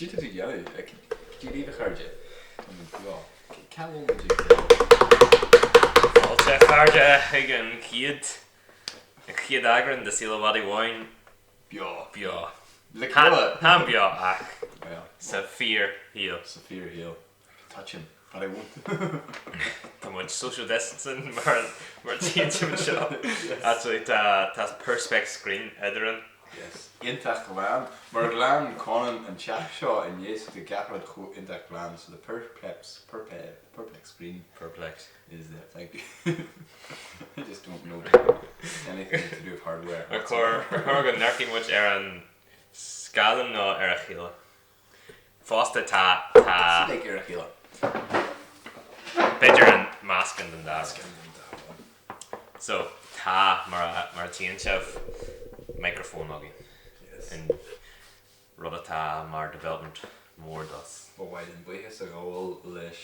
Cad é tá tú ag déanamh? Dia daoibh a chairde. Tá muid beo. Cá bhfuil muid ag dul? Fáilte a chairde chuig an chéad an chéad eagrán de Saol an Mhadaidh Bháin. Beo. Beo. Le chéile. Táim beo ach sa fíorshaol. Sa fíorshaol. I can touch him but I won't. Tá muid social distancing mar mar tchíonn sibh anseo. Actually tá tá perspex screen eadrainn. Yes. Iontach glan. Mar ghlan Conan an teach seo inné so tá gach rud chomh iontach glan so the perplex perpe perplex screen Perplex. is there. Thank you. I just don't know anything to do with hardware. Ar chóir ar chóir go n-amharcfaidh muid ar an scáileán nó ar a chéile? Fosta tá, tá. Ag ar a chéile. B'fhéidir an meascán den dá rud. Meascán den dá rud. So, tá, mar a, mar a tchíonn sibh, micreafón againn. Yes. An rud atá mar development mór dos. Ba mhaith linn buíochas a ghabháil leis.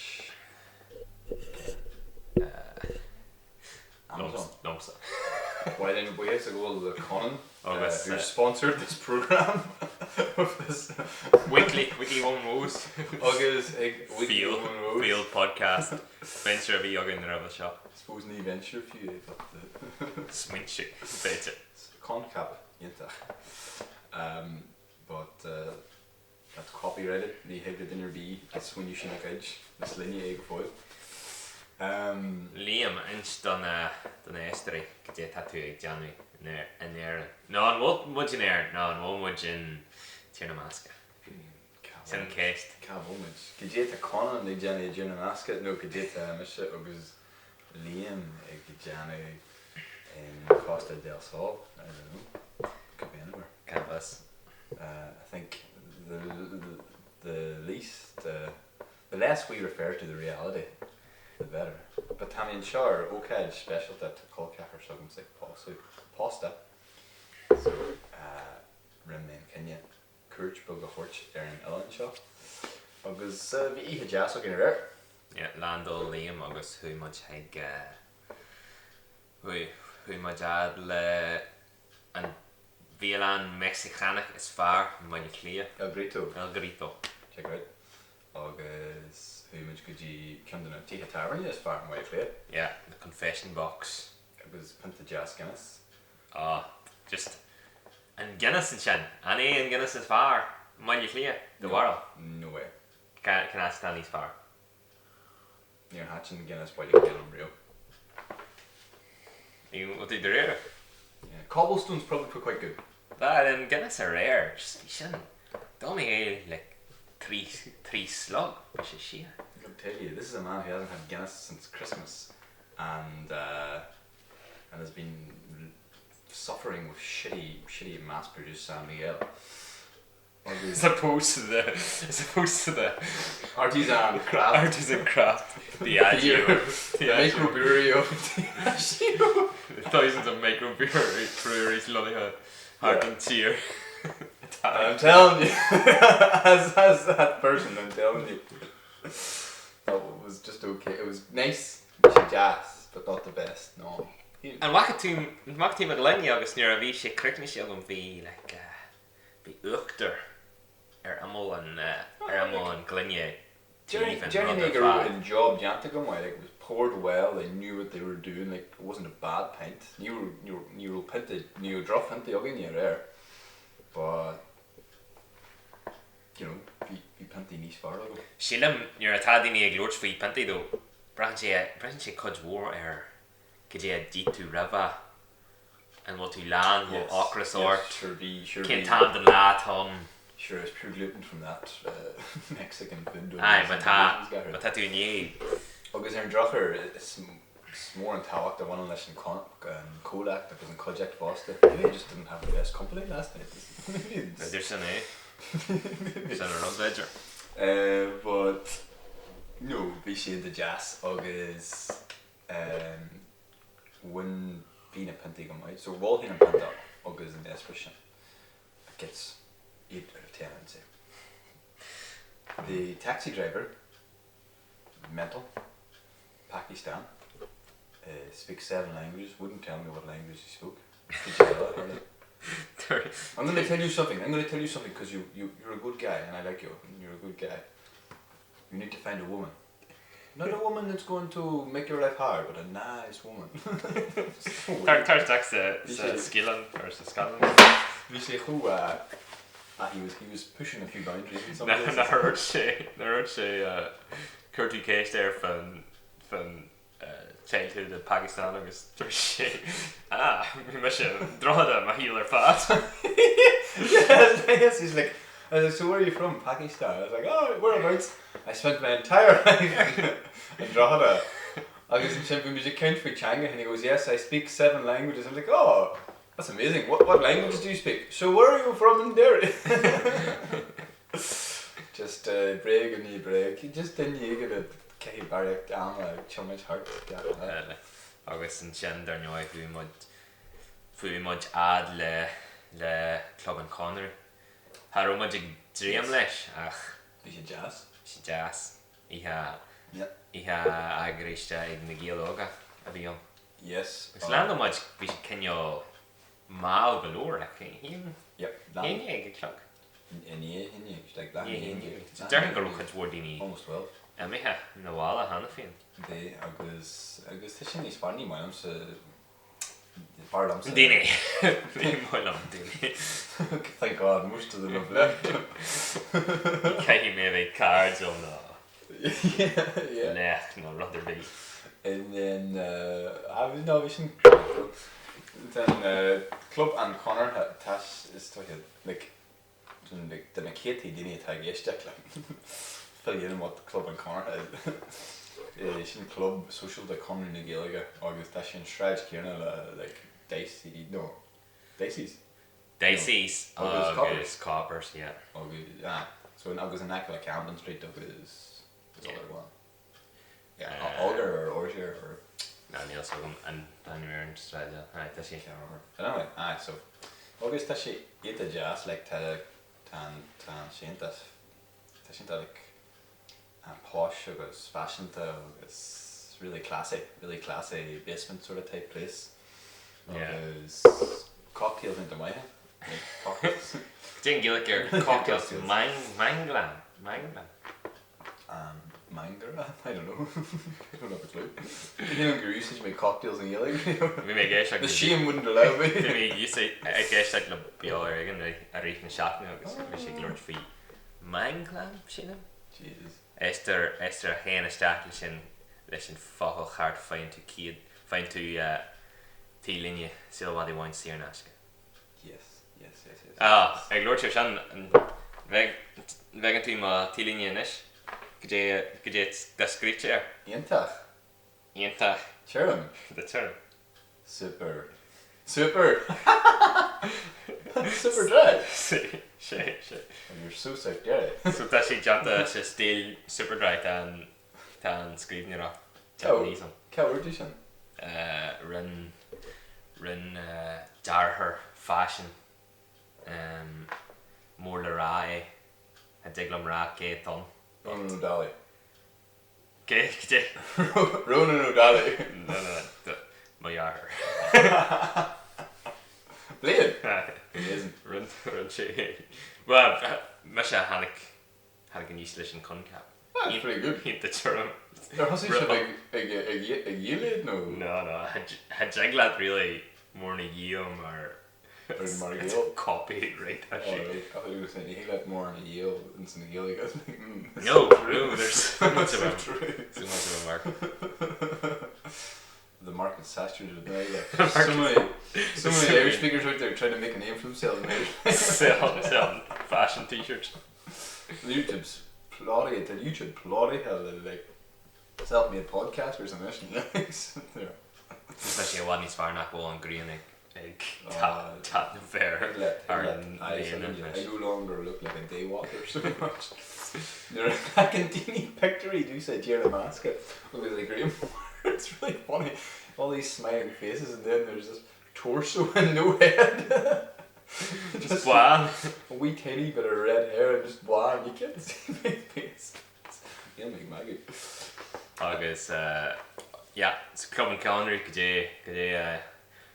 Amazon. Liomsa. Ba mhaith linn buíochas a ghabháil le Conan Agus who sponsored this programme with this Weekly, Weekly One Rose. Agus ag Weekly Fail, One Rose. failed podcast venture a bhí againn roimhe seo. Suppose ní venture fiú é but the Smaointe, b'fhéidir. Coincheap iontach. Um, but uh, That's copyrighted, ní thig le duine ar bith an smaoineamh sin a ghoid, is linne é go fóill. Liam, inis do na do na éisteoirí cad é atá tú ag déanamh in Éirinn. Nó an bhfuil muid in Éirinn nó an bhfuil muid in Tír na mBascach? Sin an ceist. Cá bhfuil muid? Cad é atá Conan ag déanamh i dTír na mBascach nó cad é atá mise agus Liam ag déanamh in Costa del Sol? I don't know. Could be anywhere. Cá bhfios? I think the the least the less we refer to the reality the better. But tá mé anseo ar ócáid speisialta, tá col ceathrar s'agamsa ag pósadh, pósta, so rinne mé an cinneadh cuairt beag a thabhairt ar an oileán seo agus bhí oíche deas againn aréir. Yeah, landáil Liam agus chuaigh muid chuig chuaigh chuaigh muid fhad le an bhialann Meicsiceánach is fearr i mBaile Átha Cliath. El Grito. El Grito. Check it out. Agus chuaigh muid go dtí ceann de na tithe tábhairne is fearr i mBaile Átha Cliath. Yeah, the Confession Box. Agus pionta deas Guinness. Ah, just an Guinness ansin. An é an Guinness is fearr i mBaile Átha Cliath, do bharúil? No way. Cén áit atá níos fearr? Níor thaitin Guinness Baile Átha Cliath liom riamh. Bhfuil tú dáiríre? Yeah. Cobblestone's probably quite good. Bhuel, an Guinness aréir, just bhí sin, d'ól mé é like trí, trí slog, bhí sé siar. I tell you, this is a man who hasn't had Guinness since Christmas and uh, and has been suffering with shitty, shitty mass-produced San Miguel. As opposed to the, as opposed to the Artisan craft. Artisan craft Diageo. The microbrewery of Diageo. The thousands of microbreweries lonnaithe thart an tír. I'm telling you, as, as that person, I'm telling you. That was just okay. It was nice, bhí sé deas, but not the best, no. An bhfaca tú, an bhfaca tú mo ghloine agus nuair a bhí sé críochnaithe sé agam bhí like uh, Bhí uachtar ar imeall an ar imeall an ghloine taobh an Déarfainn rud é ar go raibh fad. an job déanta go maith, like it was poured well, they knew what they were doing, like it wasn't a bad pint, ní raibh ní raibh ní raibh pionta ní raibh drochphiontaí againne aréir but you know bhí bhí piontaí níos fearr agam. Sílim nuair atá daoine ag labhairt faoi piontaí though, braitheann sé braitheann sé cuid mhór ar cad é a d'ith tú roimhe. An bhfuil tú lán, bhfuil ocras ort? Sure bhí, sure Cén bhí. t-am den lá atá ann? Sure, it's pure gluten from that Mexican food. Aye, má tá, má tá tú i ndiaidh. Agus ar an drochuair, is mór an tábhacht a bhaineann leis an comhlacht agus an chuideachta fosta. Maybe I just didn't have the best company last night. B'fhéidir sin é. Sin an rud, b'fhéidir. But, no, bhí sé iontach deas agus bhain, bhí na piontaí go maith. So mholfainn an pionta agus an Espers sin. It gets 8 out of 10 I'd say. The taxi driver, mental, Pakistan, uh, speaks seven languages, wouldn't tell me what language he spoke. Did you know that, Harley? I'm gonna tell you something, I'm gonna tell you something because you, you, you're a good guy and I like you, and you're a good guy. You need to find a woman. Not a woman that's going to make your life hard, but a nice woman. Tar isteach sa scialann or sa scannán. Bhí sé chomh ah he was he was pushing a few boundaries in some places. Nár dhúirt sé nár dhúirt sé chuir tú ceist air fan fan childhood i Pakistan agus dúirt sé ah bhí mise i nDroichead mo shaol ar fad. Yes, yes, he's like, I was like, so where are you from? Pakistan. I was like, oh, whereabouts? I spent my entire life in Drogheda. Agus ansin bhí muid ag caint faoi teanga and he goes, yes, I speak seven languages. I'm like, oh, that's amazing. What, what languages do you speak? So where are you from in Derry? Just uh, bréag i ndiaidh bréag. Just duine éigin ag caitheamh barraíocht ama ag tiomáint thart. Agus ansin dar ndóigh chuaigh muid chuaigh muid fhad le le Club an Chonradh. Cha raibh muid ag dréim leis ach. Bhí sé deas. Bhí sé deas. Oíche oíche eagraithe ag Na Gaeil Óga a bhí ann. Yes. Agus leanfaidh muid, bhí sé cineál mall go leor, like a Yep. 11 a chlog. I ndiaidh a 11, like leath i ndiaidh a 11. Déarfainn go raibh cuid mhór daoine Almost 12. imithe 'na bhaile cheana féin. Bhí agus agus tá sin níos fearr, ní maith liomsa B'fhearr liomsa. Daoine. Ní maith liom daoine. Thank God, most of them have left. Caithfidh mé a bheith cairdiúil nó lech nó rud ar bith. And then, ah, no, bhí sin Then, Club an Chonartha, tá, is dóiche, like, de na céadtaí daoine atá ag éisteacht le fill you in what Club an Chonartha is. Sin club sóisialta Chonradh na Gaeilge agus tá sé an sráid céanna le like Dicey, no, Dicey's. Dicey's agus Coppers, yeah. Agus, ah, so agus in aice le Camden Street agus this other one. Yeah, Auger or Orgier or. Ná níl 's agam an ainm ar an sráid eile. Aye, tá sé. Can't remember. But anyway, aye, so. Agus tá sé iontach deas, like, tá, tá an, tá an sé iontach, tá sé iontach, like, posh agus faiseanta agus really classy, really classy basement sort of type place. Agus cocktails iontach maithe, like, cocktails. Cad é an Ghaeilge ar cocktails? Manglam, manglam. Mangaire? I don't know. I don't have a clue. Níl gur úsáid mé cocktails i nGaeilge. Bhí mé ag éisteacht The shame wouldn't allow me. Bhí mé ag éisteacht le Beo Ar Éigean i rith na seachtaine agus bhí sé ag labhairt faoi manglam, sílim? Jesus. Éisteoir, éisteoir a théann isteach leis an, leis an focal cheart faigheann tú céad, faigheann tú T-léine Saol Mhadaidh Bháin saor in aisce. Yes, yes, yes, yes. Ah, ag labhairt ar sin, an bhfeiceann tú mo T-léine anois? Cad é, cad é atá scríte air? Iontach. Iontach. Tirim. Tá tirim. Super. Super! Super dry! Sé, sé, sé. And you're so sick, yeah. So tá sé déanta sa stíl Superdry, tá an, tá an scríbhneoireacht Japanese ann. Cá bhfuair tú sin? Rinne, rinne dearthóir faisin mór le rá é. Cha dtig liom rá cé atá ann. Ronan O'Dalaigh. Cé, cé? Ronan O'Dalaigh. No, no, no, mo dheartháir. Bliain? Amazing. Rinne, rinne sé é. Bhuel, mise a tháinig Tháinig aníos leis an coincheap. That's pretty good. Iontach tirim. Ar thosaigh sibh ag ag ag ag dhíol iad nó? No, no, cha dtig leat really mórán a dhíol mar Mar gheall. copyright Oh right, I thought you were saying ní thig leat mórán a dhíol ins an Ghaeilge. I was like, mm. No, no, there's so much of a so much of a market. The market's saturated now, like so many so many Irish speakers out there trying to make a name for themselves in Irish. Sell, sell fashion t-shirts. YouTube's plódaithe, tá YouTube plódaithe le like self-made podcasters anois there. Tá sé i bhfad níos fearr nach bhfuil an ghrian ag ag taitneamh ar ar an léine anois. I no longer look like a day walker so much. Nuair a fheiceann daoine pictiúirí domhsa Ina measc agus an ghrian it's really funny all these smiling faces and then there's this torso and no head. Just bán. A wee tiny bit of red hair and just bán, you can't see my face. Níl mé ag magadh. Agus yeah, so Club an Chonradh, go dté, go dté,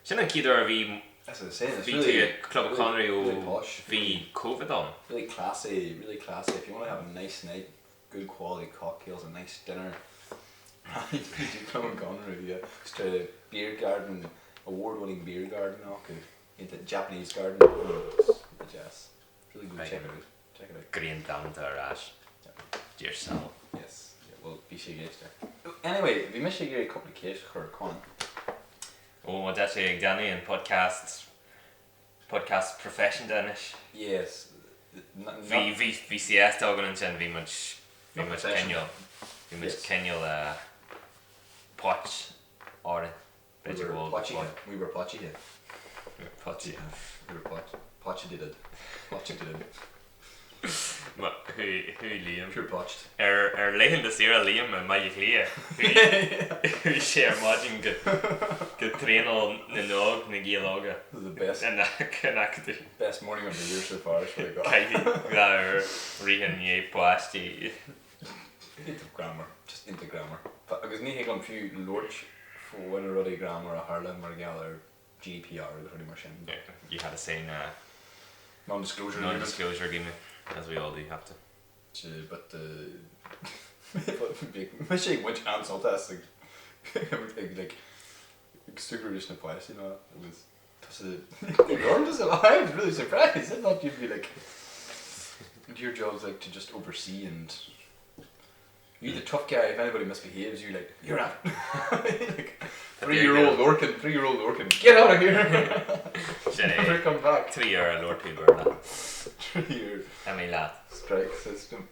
sin an chéad uair a bhí That's what I'm saying, it's Bhí tú really, ag Club an really, Chonradh ó really posh. bhí Covid ann. Really classy, really classy. If you want to have a nice night, good quality cocktails, a nice dinner, you do Club an Chonradh, yeah. It's a beer garden, award-winning beer garden acu. Into Japanese garden. Mm, it's jazz. It's really good. Right. Check it out. Check it out. Grian damanta ar ais. Dear Sal. Yes. Yeah, well, bhí sé ag éisteacht. Anyway, bhí mise ag iarraidh cúpla ceist a chur ar Con. Ó, tá sé ag déanamh an podcast, podcast proifisiúnta anois. Yes. Not, Bhí, bhí, bhí siesta againn ansin, bhí muid, bhí Not muid professional. cineál, bhí muid Yes. cineál eh, potch orainn. We B'fhéidir were go bhfuil potchy. We were potchy. potchy. We were potch. Potchy did it. Potchy did it. Ma, chuaigh, chuaigh Liam. Pure potched. Ar, ar laethanta saoire Liam i mBaile Átha Cliath, chuaigh, chuaigh sé ar maidin go, go traenáil na n-óg, na Gaeil Óga. This is the best In in Acadú. best morning of the year so far. I swear to God. Caithfidh go ar rith i ndiaidh páistí. Into grammar. Just into grammar. But agus ní thig liom fiú labhairt faoi na rudaí grammar a tharla mar gheall ar GDPR agus rudaí mar sin. You had to say na Non-disclosure agreement. non-disclosure agreement, as we all do have to. But bhí mise ag baint an-sult as ag ag like ag súgradh leis na páistí ná agus tá sé Lorne is alive, I was really surprised. I thought you'd be like your job's like to just oversee and you the tough guy if anybody misbehaves you like you're out like 3-year-old Lorcan 3-year-old Lorcan get out of here Sin é. never come back 3 uair a labhair tú Béarla. 3-year Tá mé leat. strike system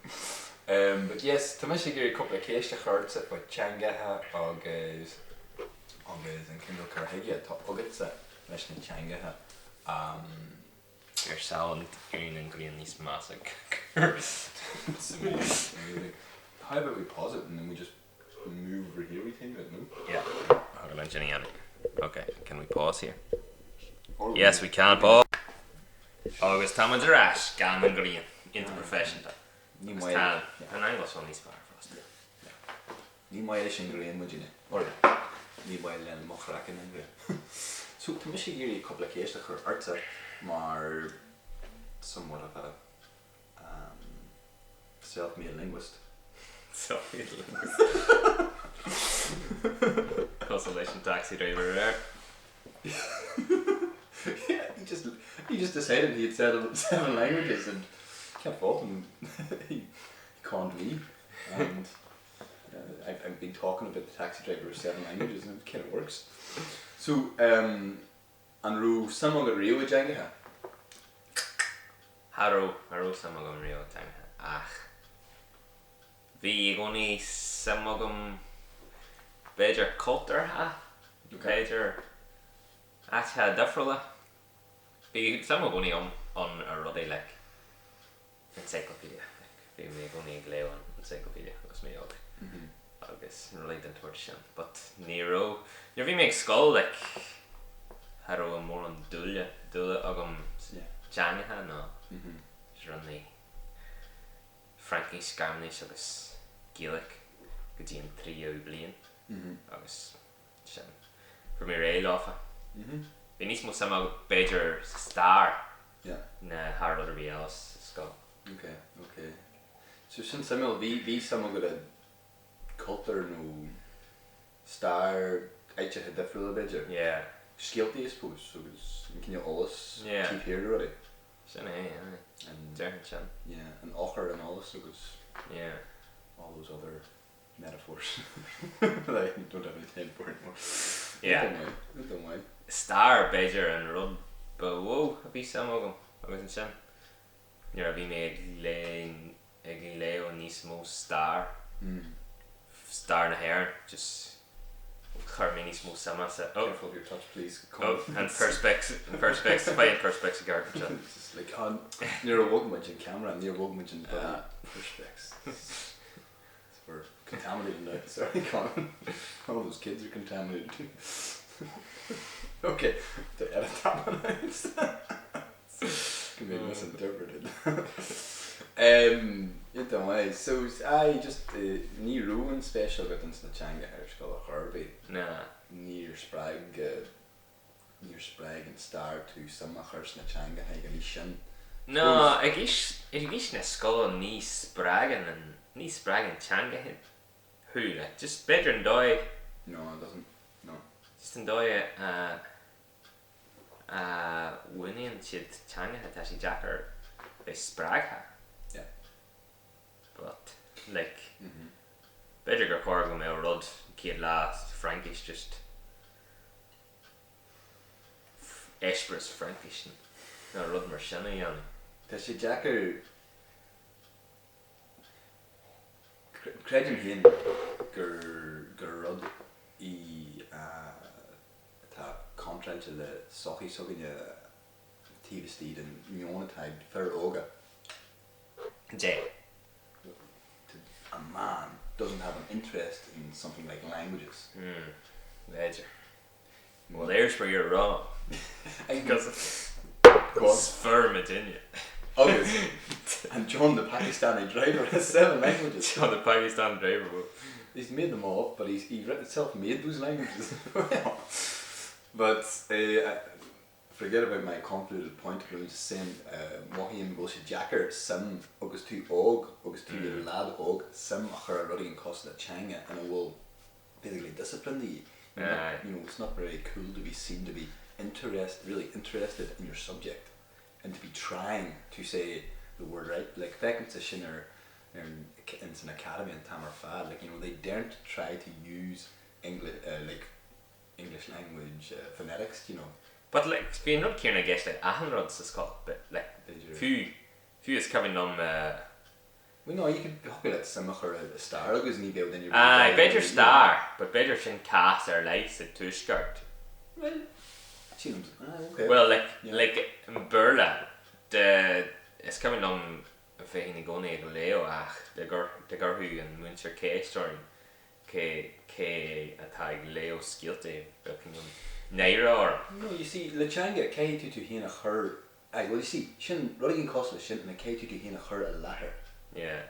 um, but yes tá mise ag iarraidh cúpla ceist a chur ortsa faoi teangacha agus agus an cineál cur chuige atá agatsa leis na teangacha um, Ar samhail éiríonn an ghrian níos measa It's amazing, amazing. How about we pause it and then we just move over here we think it, no? Yeah. Hold on, Jenny Annie. Okay, can we pause here? Or Yes, we can pause. Agus táimid ar ais gan an ghrian iontach proifisiúnta. Ní Agus maith tá yeah. an aingeal seo níos fearr fosta. Ní maith leis an ghrian muidinne. Or ní maith le mo chraiceann an ghrian. So tá mise ag iarraidh cúpla ceist a chur ortsa mar somewhat of a um, self-made linguist. Self-made linguist. Cosúil leis an taxi driver there. yeah, he just he just decided he had said seven languages and can't fault him. he, he conned me, and uh, I've, I've been talking about the taxi driver with seven languages and it kind of works. So, um, an raibh suim agat riamh i dteangacha? Cha raibh, cha raibh suim agam riamh i dteangacha ach bhí i gcónaí suim agam b'fhéidir cultúrtha, b'fhéidir áiteacha difriúla. Bhí suim i gcónaí agam ann ar rudaí like encyclopedia, like bhí mé i gcónaí ag léamh an encyclopedia agus mé óg agus rudaí den tsórt sin but ní raibh, nuair a bhí mé ag scoil like cha raibh mórán dúile, dúile agam sa teangacha nó rinne Fraincis, Gearmáinis agus Gaeilge go dtí an tríú bliain agus sin, fuair mé réidh leofa. Bhí níos mó suime agam b'fhéidir sa stair ná thar rud ar bith eile sa scoil. Ok, ok. So sin suimiúil, bhí, bhí suim agat i cultúr nó stair áiteacha difriúla b'fhéidir? Yeah. Scéaltaí I suppose agus an cineál eolas Yeah. taobh thiar de rudaí. Sin é, aye. An, Déarfainn sin. yeah, an eochair an eolais agus Yeah. all those other metaphors that I don't have any time for anymore. Yeah. Don't mind, don't mind. Stair b'fhéidir an rud ba mhó a bhí suim agam agus ansin nuair a bhí mé ag léamh ag léamh níos mó stair, stair na hÉireann, just chuir mé níos mó suime sa, oh, Careful of your touch please. oh, an perspex, an perspex, faigh an perspex i gceart anseo. It's just like, oh, níor bhog muid an camera, níor bhog muid an bloody perspex. We're contaminated now. Sorry, Colin. All those kids are contaminated too. Okay, to edit that one out. Can be misinterpreted. Um, iontach maith. So, aye, just, uh, ní raibh aon spéis agat ins na teangacha ar scoil ar chor ar bith. Na. Níor spreag uh, Níor spreag an stair tú suim a chur sna teangacha ag an aois sin. No, ag aois, ag aois na scoile ní spreagann an, ní spreagann teangacha thú, like, just b'fhéidir an dóigh. No, it doesn't, no. Just an dóigh a, a mhúineann siad teangacha, tá sé deacair bheith spreagtha. Yeah. But, like, b'fhéidir gur chóir go mbeadh rud, chéad lá Fraincis just. eispéireas Fraincise nó rud mar sin a dhéanamh. Tá sé deacair. Creidim féin gur gur rud í atá contráilte le sochaí s'againne taobh istigh den meon atá ag fir óga. Dé. A man doesn't have an interest in something like languages. Hmm, b'fhéidir. Well there's where you're wrong. Because is fear muidinne. Agus and John the Pakistani driver has seven languages. John the Pakistani driver bhuel. He's made them all up but he's he self-made those languages. But eh Forget about my convoluted point, but I'm just saying mothaím go bhfuil sé deacair suim agus tú óg agus tú i do leaid óg suim a chur i rud éigin cosúil le teanga ina bhfuil basically discipline de dhíth. You're not, you know, it's not very cool to be seen to be interest, really interested in your subject and to be trying to say the word right. Like feicimse sin ar, ar, ins an academy an t-am ar fad, like, you know, they daren't try to use English, like, English language phonetics, you know. But like, bhí an rud céanna i gceist le achan rud sa scoil, but like, fiú, fiú is cuimhin liom eh. Well no, you could, thiocfadh leat suim a chur i stair agus ní bheadh duine ar bith Aye, b'fhéidir stair, but b'fhéidir sin cás ar leith sa tuaisceart. Well, sílim, aye, okay. Well, like, like, Béarla, de, is cuimhin liom bheinn i gcónaí ag léamh ach dá gcuirfeadh an múinteoir ceist orainn cé cé atá ag léamh scéalta, bheadh cineál náire orm. No, you see, le teanga, caithfidh tú tú féin a chur, aye, well you see, sin, rud éigin cosúil leis sin, ina caithfidh tú tú féin a chur i láthair. Yeah.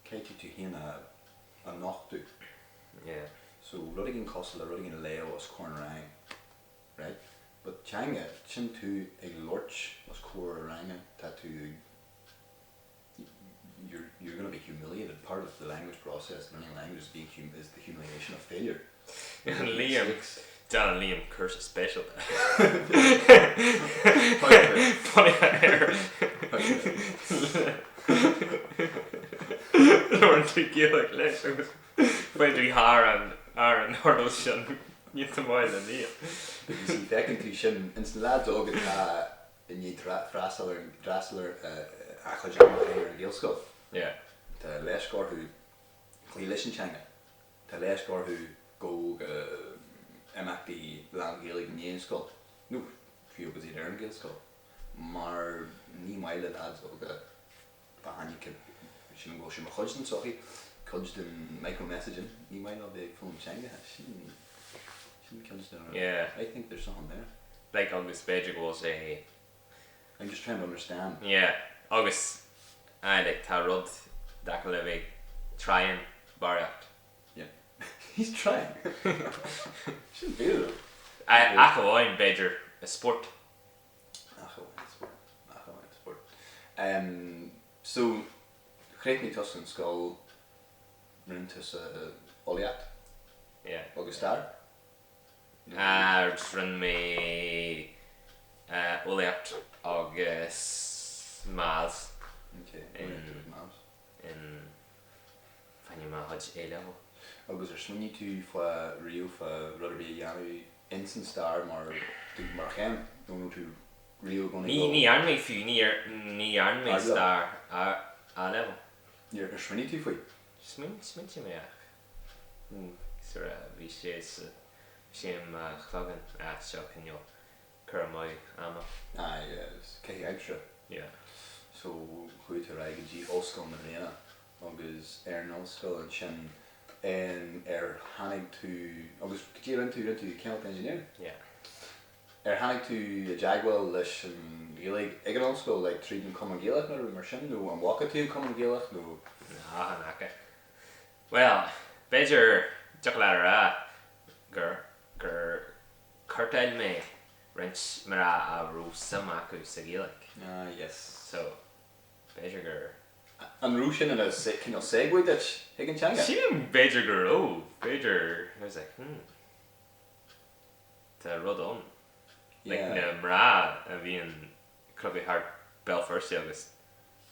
Caithfidh tú tú féin a, a nochtadh. Yeah. So, rud éigin cosúil le rud éigin a léamh os comhair an rang, right? But teanga, sin tú ag labhairt os comhair an ranga, tá tú ag. you're you're gonna be humiliated part of the language process learning language is being hum is the humiliation of failure. Liam Déanann Liam cúrsa speisialta. Bunaithe ar Labhrann tú Gaeilge leis agus faigheann tú thar an thar an hurdle sin iontach maith le Liam. But you see feiceann tú sin ins na lads óga atá i ndiaidh freastal ar an d'fhreastal ar a chuid ama a chaitheamh ar an Ghaelscoil. Tá leisc orthu cloí leis an teanga. Tá leisc orthu dul go imeachtaí lán-Ghaeilge i ndiaidh an scoil, nó fiú agus iad ar an Ghaelscoil, mar ní maith le leaids óga fá choinne sin go bhfuil sé mar chuid den tsochaí, cuid den micro-messaging, ní maith leo bheith ag foghlaim teangacha. Sin, sin ceann de na, Yeah. I think there's something there. Like agus b'fhéidir go bhfuil sé. I'm just trying to understand. Yeah, agus aye like tá rud deacair le bheith trying barraíocht. Yeah. He's trying. Sin beautiful. Aye, ach amháin b'fhéidir i spórt. Ach amháin spórt. Ach amháin spórt. Um, so, chríochnaigh tusa an scoil, rinne tusa eolaíocht Yeah. agus stair? Ah, just rinne mé eh, eolaíocht agus maths Okay, eolaíocht agus maths. in fá choinne mo chuid A-level. Agus ar smaoinigh tú fá riamh fá rud ar bith a dhéanamh ins an stair mar mar chéim nó an raibh tú riamh i gcónaí Ní ní dhearna mé fiú ní ní dhearna mé stair A-level. Níor ar smaoinigh tú faoi? Smaoin smaointigh mé ach sort of bhí sé sa bhí sé i mo chloigeann ah seo cineál cur amú ama. Aye, caitheamh aimsire. Yeah. So chuaigh tú ar aghaidh go dtí Ollscoil na Ríona agus ar an ollscoil ansin ar tháinig tú agus cad é a rinne tú, rinne tú chemical engineering? Yeah. Ar tháinig tú i dteagmháil leis an Ghaeilge ag an ollscoil, like tríd an Cumann Gaelach nó rud mar sin nó an bhfaca tú an Cumann Gaelach nó? Ná, chan fhaca. Bhuel, b'fhéidir, dtiocfadh leat a rá gur, gur courtáil mé. roinnt mná a raibh suim acu sa Ghaeilge. Ah yes. So, b'fhéidir gur. An raibh sin ina cineál segue duit chuig an teanga? Sílim b'fhéidir go raibh, b'fhéidir, I was like hmm, tá rud ann. Like na mná a bhíonn clogadh thart Béal Feirste agus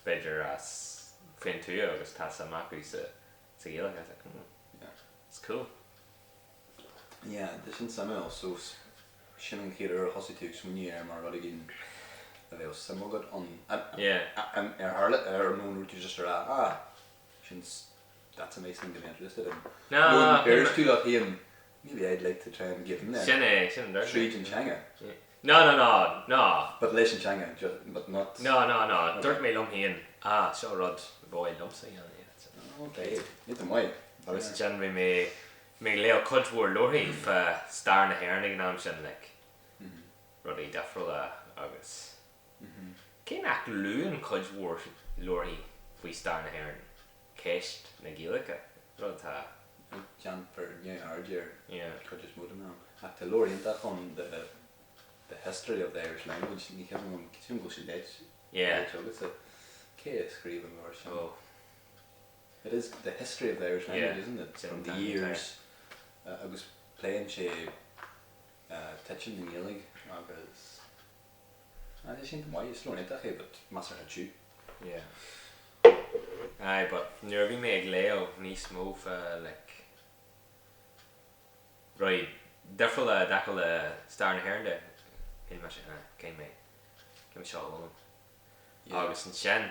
b'fhéidir as faoin tuath agus tá suim acu sa sa Ghaeilge, I was like hmm, it's cool. Yeah, tá sin suimiúil. So sin an chéad uair a thosaigh tú ag smaoineamh air mar rud éigin a bheadh suim agat ann. Yeah. Ar tharla, ar nó an raibh tú just ag rá, ah, sin, that's a nice thing to be interested in. No, Nó ar dúirt tú leat féin, maybe I'd like to try and get in there. Sin é, sin an dúirt mé. Tríd an teanga. No, no, no, no. But leis an teanga, just, but not. No, no, no, dúirt mé liom féin, ah, seo rud ba mhaith liomsa a dhéanamh, yeah. Ok, iontach maith. Agus ansin bhí mé, mé ag léamh cuid mhór leabharthaí fá stair na hÉireann ag an am sin, like, rudaí difriúla agus cé nach luann cuid mhór leabharthaí faoi stair na hÉireann ceist na Gaeilge, rud atá. Déanfar neamhaird ar cuid is mó den am. Ach tá leabhar iontach ann, The The History of the Irish Language, ní cuimhin liom, sílim go bhfuil sé léite, léite agatsa. Cé a scríobh an leabhar sin? Oh. It is the history of the Irish language, isn't it? From the years agus pléann sé titim na nGaeilge agus tá sé iontach maith, is leabhar iontach é but measartha tiubh. Yeah. Aye, but nuair a bhí mé ag léamh níos mó fá like rudaí difriúla i dtaca le stair na hÉireann de, shíl mise, ah, caithfidh mé, caithfidh mé seo a fhoghlaim. Agus ansin,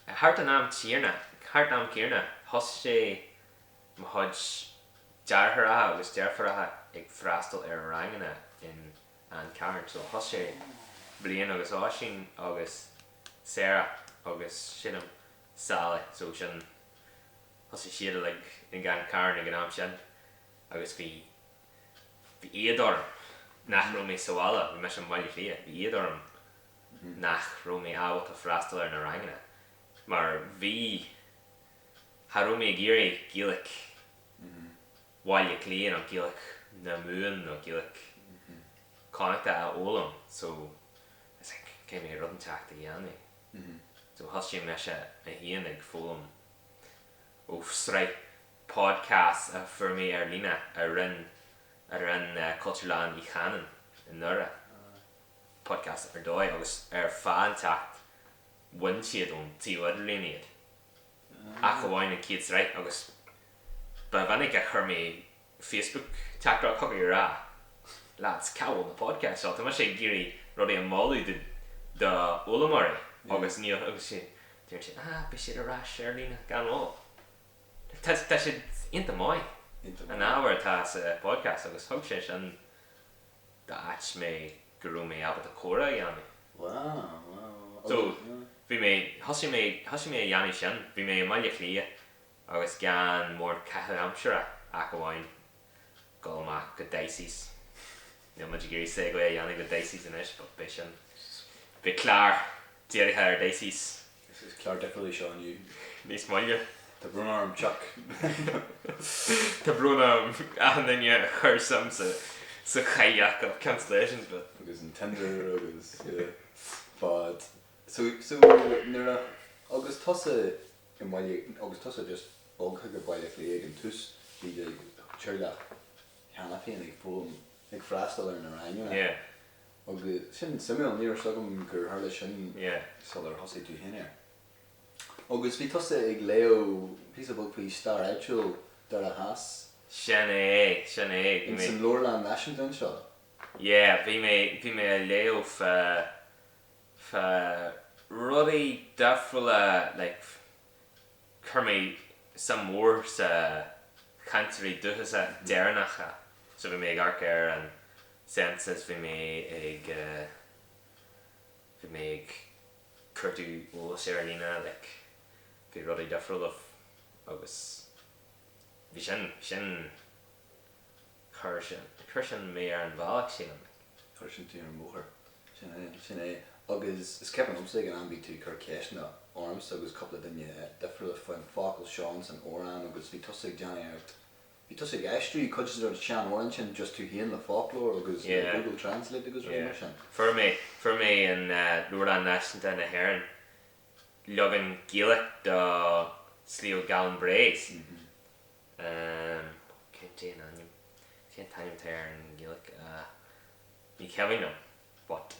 thart an am céanna, thart an am céanna, thosaigh mo chuid deartháireacha agus deirfiúracha ag freastal ar ranganna in An Carn. So thosaigh Brian agus Oisín agus Sarah agus sílim Sally, so sin, thosaigh siad uilig ag An Carn ag an am sin agus bhí, bhí éad orm nach raibh mé sa bhaile, bhí mise i mBaile Átha Cliath, bhí éad orm nach raibh mé ábalta freastal ar na ranganna mar bhí, cha raibh mé ag iarraidh Gaeilge Bhaile Átha Cliath nó Gaeilge na Mumhan nó Gaeilge Connachta a fhoghlaim so I was like caithfidh mé rud inteacht a dhéanamh. So thosaigh mise mé féin ag foghlaim ó sraith podcasts a fuair mé ar líne a rinne a rinne Cultúrlann Uí Chanáin i nDoire. Podcast ar dóigh agus ar fáth inteacht bhain siad ón tsuíomh idirlín iad. Ach amháin an chéad sraith agus ba mhinic a chuir mé Facebook teachtaireacht chucu ag rá lads cá bhfuil na podcasts seo? Tá mise ag iarraidh rudaí a mholadh do do fhoghlaimeoirí agus níl agus siad deir siad ah beidh siad ar ais ar líne gan mhoill. Tá tá siad iontach maith an ábhar atá sa podcast agus thug sé sin d'áit mé go raibh mé ábalta comhrá a dhéanamh. Wow, wow, wow. So, bhí mé, thosaigh mé, thosaigh mé a dhéanamh sin, bhí mé i mBaile Átha Cliath agus gan mórán caitheamh aimsire ach amháin dul amach go Dicey's. Níl muid ag iarraidh segue a dhéanamh go Dicey's anois but beidh sin, beidh clár dírithe ar Dicey's. Is clár difriúil é seo inniu. Níos moille. Tá brón orm, Chuck. Tá brón orm achan duine a chuir suim sa sa chailleach of cancellations but. Agus an Tinder agus yeah but so so nuair a agus tusa i mBaile agus tusa just bogtha go Baile Átha Cliath ag an tús bhí do theaghlach cheana féin ag foghlaim ag freastal ar na ranganna. Yeah. Agus sin suimiúil, ní raibh 's agam gur tharla sin sular thosaigh tú féin air. Agus bhí tusa ag léamh píosa beag faoi stair áitiúil Doire Theas. Sin é, sin é, bhí mé. Ins an Leabharlann Náisiúnta anseo. Yeah, bhí mé, bhí mé ag léamh fá, fá rudaí difriúla, like, Chuir mé suim mhór sa chainteoirí dúchasacha deireanacha so bhí mé ag amharc ar an census, bhí mé ag bhí mé ag cuartú eolais ar líne like bhí rudaí difriúla agus bhí sin sin chuir sin chuir sin mé ar an bhealach sílim like. Chuir sin tú ar an mbóthar. Sin é, sin é. Agus is cuimhin liomsa ag an am bhí tú ag cur ceisteanna ormsa agus cúpla duine difriúla faoin focal seo ins an amhrán agus bhí tusa ag déanamh iarracht. Bhí tusa ag aistriú cuid de na sean-amhráin sin just tú féin le foclóir agus le Google Translate agus rudaí mar sin. Fuair mé, fuair mé in Leabharlann Náisiúnta na hÉireann leagan Gaelach de Sliabh Gabhann Breizh. Cén t-ainm, cén t-ainm atá air in Gaeilge? Ní cuimhin liom but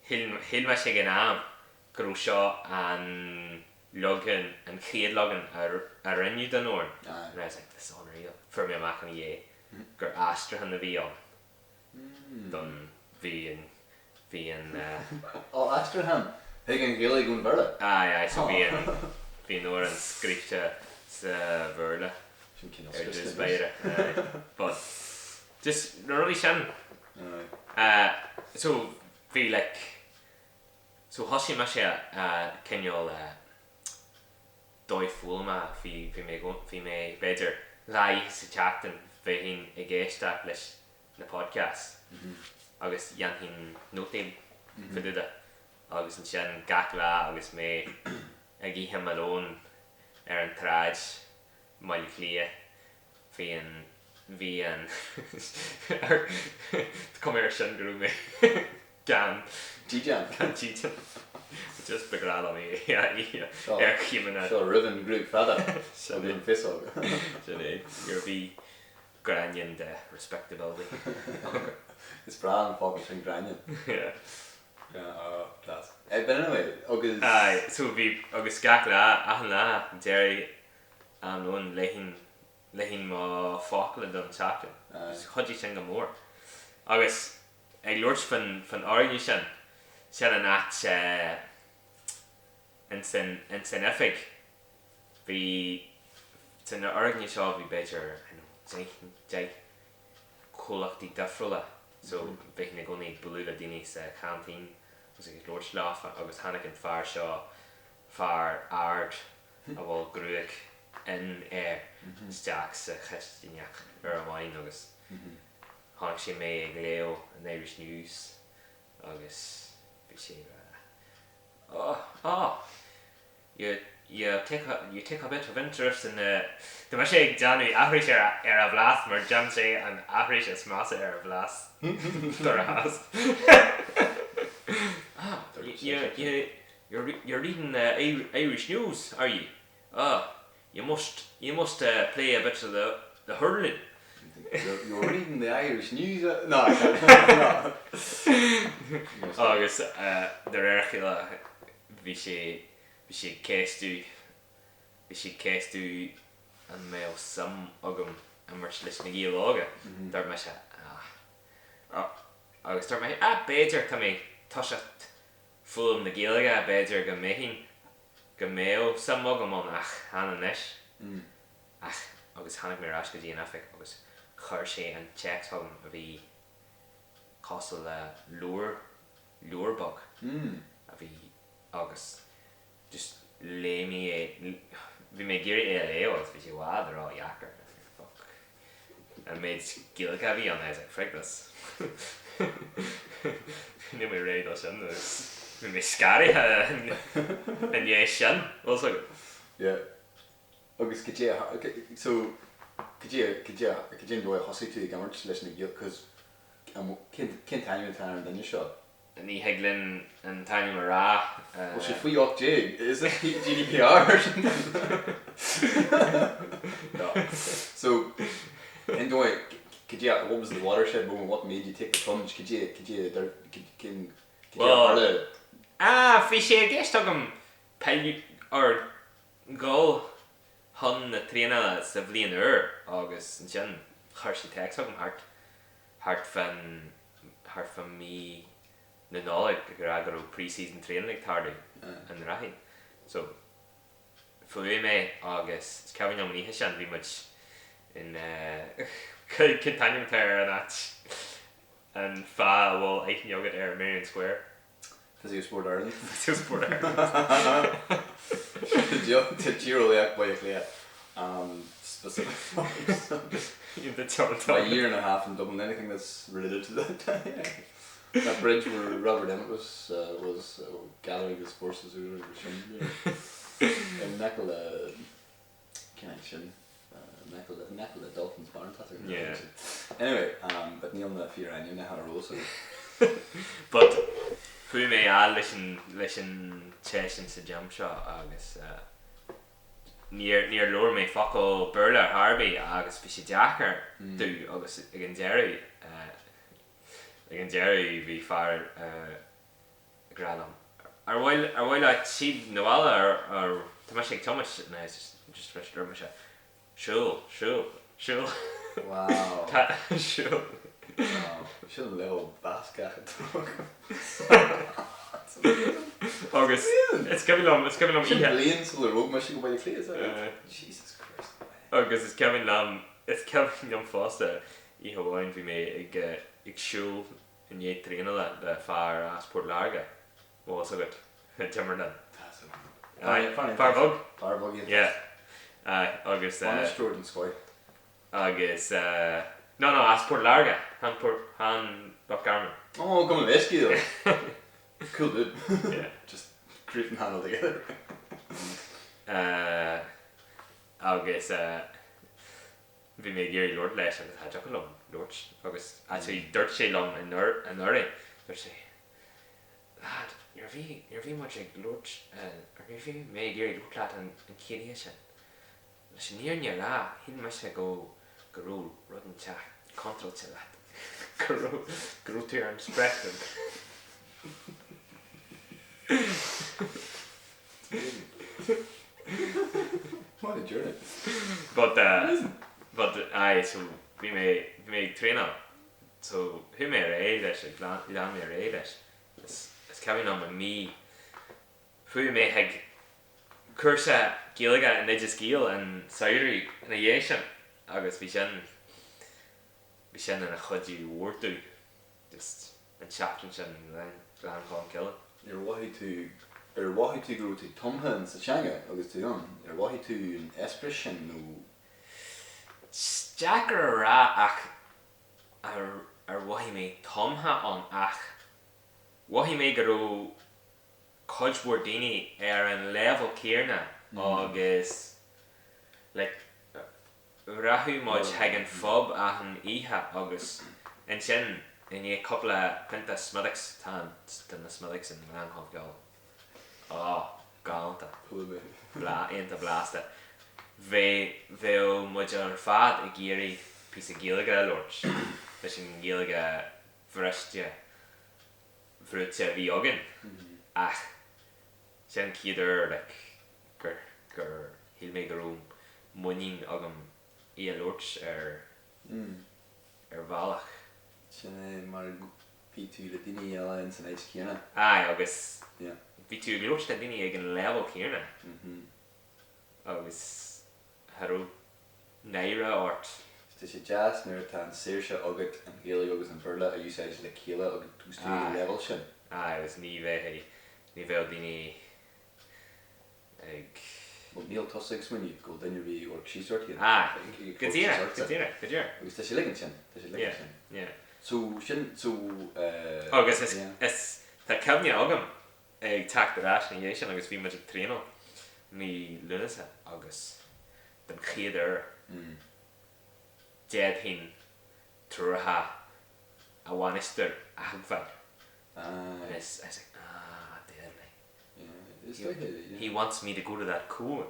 shíl, shíl mise ag an am go raibh seo an leagan, an chéad leagan a rinneadh den amhrán and I was like this is unreal. Fuair mé amach ina dhiaidh gur aistriúchán a bhí ann don, bhí an, bhí an. Ó aistriúchán chuig an Ghaeilge ón Bhéarla? Aye, aye, so bhí an, bhí an amhrán scríte sa Bhéarla ar dtús báire, aye, but just na rudaí sin. So bhí like, So thosaigh mise a cineál dóigh foghlama, bhí bhí mé bhí mé b'fhéidir dhá oíche sa tseachtain bheinn ag éisteacht leis na podcasts agus dhéanfainn nótaí fá dtaobh de agus ansin gach lá agus mé ag ithe mo lón ar an tsráid i mBaile Átha Cliath bhí an bhí an tá cuma air sin go raibh mé gan dídean. Gan dídean. Just ba ghnách liom é a ithe ar chéimeanna. Seo roimh an ghruaig fada agus an féasóg. Sin é. Nuair a bhí gráinnín de respectability agam. Is breá an focal sin gráinnín. Yeah. Yeah, class. But anyway, agus. Aye, so bhí, agus gach lá, achan lá, deireadh am lóin, léifinn léifinn mo focla don tseachtain. Chuidigh sin go mór. Agus ag labhairt faoin fhoirgneamh sin, sin an áit ins an oifig, bhí, san fhoirgneamh seo bhí b'fhéidir, I don't know, 10 comhlachtaí difriúla so bheinn i gcónaí ag bualadh le daoine sa chanteen agus ag labhairt leofa agus tháinig an fear seo, fear ard a bhfuil gruaig fhionn air isteach sa chistineach uair amháin agus Chonaic sé mé ag léamh an Irish News agus bhí sé ag rá Oh, oh, you, you take a, you take a bit of interest in the Tá mise ag déanamh aithris ar, ar a bhlas mar déanann sé an aithris is measa ar a bhlas dár chás. Ah, you, you, you're, you're reading the Irish News, are you? Ah, You must, you must play a bit of the, the hurling. You're, you're reading the Irish News? No, I can't. No. Agus de réir a chéile bhí sé, bhí sé ag ceistiú, bhí sé ag ceistiú an mbeadh suim agam imirt leis na Gaeil Óga. Dúirt mise, ah, agus dúirt mé, ah, b'fhéidir, tá mé ag toiseacht foghlaim na Gaeilge, b'fhéidir go mbeinn go mbeadh suim agam ann ach chan anois. Ach agus tháinig mé ar ais go dtí an oifig agus chuir sé an téacs chugam a bhí cosúil le leabhar, leabhar beag a bhí agus just léigh mé é, bhí mé ag iarraidh é a léamh agus bhí sé i bhfad ródheacair. Fuck. An méid Gaeilge a bhí ann, I was like, frig this. Níl mé réidh dó sin agus bhí mé scanraithe i ndiaidh sin, bhfuil 's agat. Yeah. Agus cad é a, so, cad é, cad é, cad é an dóigh a thosaigh tú ag imirt leis na Gaeil, cos, cén, cén t-ainm atá ar an duine seo? Ní thig linn an t-ainm a rá. Bhfuil sé faoi 18? Is it GDPR? No. So, cén dóigh, cad é, what was the watershed moment, what made you take the plunge, cad é, cad é, cén, cad é a tharla? Ah, bhí sé i gceist agam peil, or dhul chun na traenála sa bhliain úr agus ansin chuir sé téacs chugam thart, thart fán, thart fá mí na Nollag ag rá go raibh pre-season training ag tarlú i nDroichead. So, fuaigh mé agus is cuimhin liom an oíche sin, bhí muid in eh, cén t-ainm atá ar an áit, an fáth a bhfuil aithne agat ar Merrion Square? Physiosport Ireland. Physiosport Ireland. Tá tíreolaíocht Bhaile Átha Cliath specific. The A year and a half in Dublin, anything that's related to that. That bridge where Robert Emmet was uh, was uh, gathering his forces sin. In aice le cén sin. In aice le Dalton's Barn tá sé. Yeah. Anyway, but níl na fíorainmneacha ar eolas agam. But chuaigh mé a fhad leis an leis an té sin sa gym seo agus níor níor labhair mé focal Béarla ar chor ar bith agus bhí sé deacair domh agus ag an deireadh ag an deireadh bhí fear ag rá liom ar mhaith ar mhaith leat siúl 'na bhaile ar ar tá mise ag tiomáint and I was just just dúirt mise siúl siúl siúl Wow. Tá siúl. Wow. Sin an leibhéal Bascach atá agam. Agus is cuimhin liom is cuimhin liom Sin bliain sular bhog mise go Baile Átha Cliath, is that right? Jesus Christ. Agus is cuimhin liom is cuimhin liom fosta oíche amháin bhí mé ag ag siúl i ndiaidh traenála le fear as Port Láirge, bhfuil fhios agat, Timernan. Tá fhios agam. Fear bheag. Fear bheag iontach. Yeah. Aye, agus. Bainisteoir den scoith. Agus no no as Port Láirge, chan Port, chan Loch Garman. Oh, gabh mo leithscéal. Cool dude. Yeah. Just creeping handle together. Agus bhí mé ag iarraidh labhairt leis agus cha dtiocfadh liom labhairt agus actually dúirt sé liom anuraidh, dúirt sé, lad, nuair a bhí, nuair a bhí muid ag labhairt, nuair a bhí mé ag iarraidh labhairt leat an chéad oíche sin, Leis an fhírinne a rá, shíl mise go go raibh rud inteacht contráilte leat, go raibh go raibh tú ar an speictream. What a journey. But uh, but aye, so bhí mé bhí mé ag traenáil, so chuaigh mé ar aghaidh leis, like lean lean mé ar aghaidh leis. Is is cuimhin liom i mí Chuaigh mé chuig cúrsa Gaeilge in Oideas Gael an samhradh ina dhiaidh sin agus bhí sin, bhí sin ina chuidiú mhór domh, just an tseachtain sin i nGleann Cholm Cille. Ar mhothaigh tú, ar mhothaigh tú go raibh tú tumtha in sa teanga agus tú ann? Ar mhothaigh tú an eispéireas sin nó? Is deacair a rá ach ar, ar mhothaigh mé tumtha ann ach mhothaigh mé go raibh cuid mhór daoine ar an leibhéal céanna agus like rachadh muid chuig an phub achan oíche agus ansin i ndiaidh cúpla pionta Smithwick's, tá tá na Smithwick's i nGleann Cholm Cille oh galánta, iontach blasta. Bheadh bheadh muid ar fad ag iarraidh píosa Gaeilge a labhairt leis an nGaeilge bhriste. bhrúite a bhí againn ach sin an chéad uair like gur gur shíl mé go raibh muinín agam í a labhairt ar ar bhealach. Sin é mar bhí tú le daoine eile ins an áit chéanna. Aye agus bhí tú ag labhairt le daoine ag an leibhéal céanna agus cha raibh náire ort. Tá sé deas nuair atá an saoirse agat an Ghaeilge agus an Béarla a úsáid le chéile agus tú ag an leibhéal sin. Aye, agus ní bheidh, ní bheadh daoine ag. Bhuel, níl tusa ag smaoineamh go bhfuil duine ar bith ag amharc síos ort féin. Aye, go díreach, go díreach, go díreach. Agus tá sé uilig ansin, tá sé uilig ansin. Yeah, yeah. So, sin, so, eh. Agus is, is, tá cuimhne agam ag teacht ar ais ina dhiaidh sin agus bhí muid ag traenáil mí Lúnasa agus den chéad uair d'fhéadfainn treoracha a bhainisteoir a thuigbheáil. And I was like, ah, deadly. He wants me to go to that cone.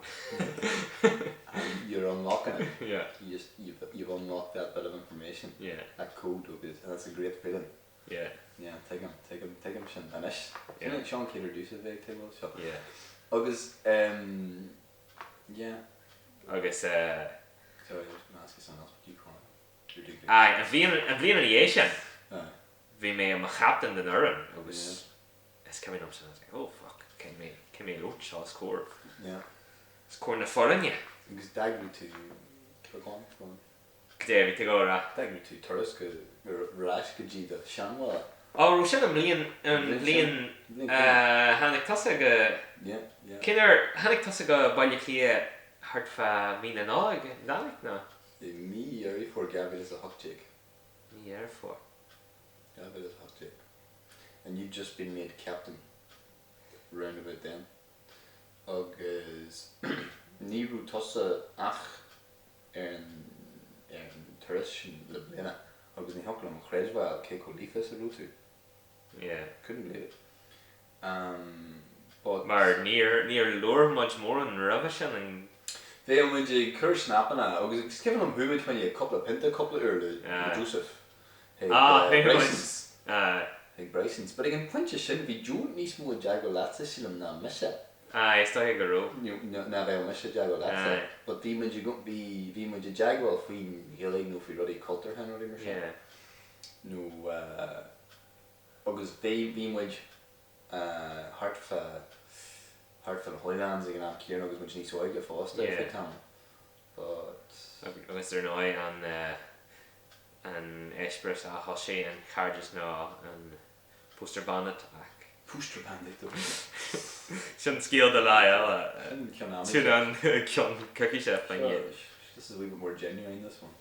You're unlocking it. Yeah. You just, you've, you've unlocked that bit of information. Yeah. That code is, and that's a great feeling. Yeah. Yeah, tuigim, tuigim, tuigim sin anois. Yeah. Seo an chéad uair domhsa bheith ag tuigbheáil seo. Yeah. Agus, um, yeah. Agus, eh. Sorry, I was gonna ask you something else, but you go on. You're doing good. Aye, an bhliain, an bhliain ina dhiaidh sin, Aye. bhí mé i mo chaptaen den fhoireann agus is cuimhin liom sin, I was like, oh fuck, caithfidh mé, caithfidh mé labhairt seo os comhair, Yeah. os comhair na foirne. Agus d'eagraigh tú, go on, go on. Cad é a bhí tú ag dul a rá? D'eagraigh tú turas go, ar ais go dtí do sheanbhaile. Ó, raibh sin an mbliain, an bhliain a tháinig tusa go, Yeah, yeah. cén uair, tháinig tusa go Baile Átha Cliath thart fá mí na Nollag, an dtáinig, nó? I mí Dheireadh Fómhair 2018. Mí Dheireadh Fómhair. 2018. And you'd just been made captain round about then. Agus ní raibh tusa ach. ar an ar an turas sin le bliana agus ní thiocfadh liom a chreidbheáil cé chomh líofa is a raibh tú. Yeah. Couldn't believe it. Um, but. Mar níor níor labhair muid mórán roimhe sin an. Bheadh muid ag cur snapanna agus is cuimhin liom chuaigh muid fá choinne cúpla pionta cúpla uair le le Joseph chuig Ah, chuaigh muid. Bryson's. Aye. Chuig Bryson's. But ag an pointe sin bhí Joe níos mó i dteagmháil leatsa sílim ná mise. Aye, is dóiche go raibh. Ná bheadh mise i dteagmháil leatsa. Aye. But bhí muid i bhí bhí muid i dteagmháil faoin Ghaeilge nó faoi rudaí cultúrtha nó rudaí mar sin. Yeah. Nó eh agus bhí bhí muid eh thart fá thart fá na Holy Lands ag an am céanna agus muid níos óige fosta Yeah. ar feadh tamaill. But. Agus ar ndóigh an eh an eispéireas a thosaigh an cairdeas ná an Poster Bandit ach. Poster Bandit ó. Sin scéal do lá eile. Sin ceann ama. Sin an ceann coicíse faoin Sure, this is a wee bit more genuine this one.